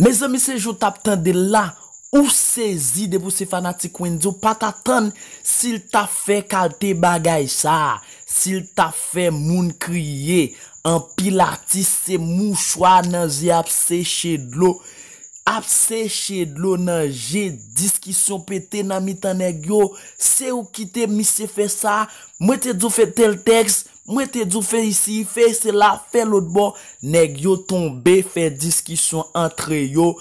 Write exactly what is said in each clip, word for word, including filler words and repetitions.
Mezanmi, se jan w t ap tande l la, ou sezi. Depi w se fanatik Wendyy, ou pa t atann si l t ap fè kalte bagay sa a, si l t ap fè moun kriye. Anpil atis se mouchwa nan zye ap seche dlo, ap seche dlo nan je. Diskisyon pete nan mitan nèg yo. Se ou ki te misye fè sa. Mwen te di w fè tèl tèks, mwen te di w fè isi, fè sela, fè lòt bò. Nèg yo tonbe fè diskisyon antre yo,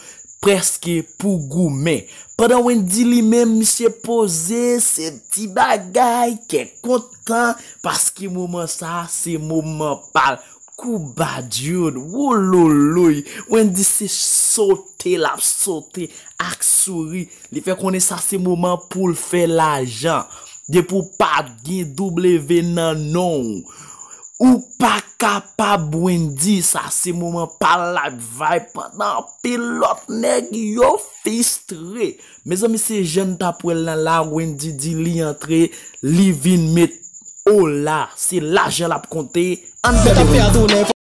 prèske pou goumen. Pandan Wendyy li menm, misye poze, se ti bagay, kè kontan, paske moman sa a se moman pa l. Kou badyoud, wololoy, Wendyy se sote l ap sote ak souri. Li fè konnen sa se moman pou l fè lajan. Depi w pa gen W nan non w, ou pa kapab Wendyy. Sa se moman pa l la, vibe pandan anpil lòt nèg yo fistre. Mezanmi, se jan n t ap wè l nan la, Wendyy di li antre, li vin met ola, se lajan l ap konte. Ann tande Wendyy.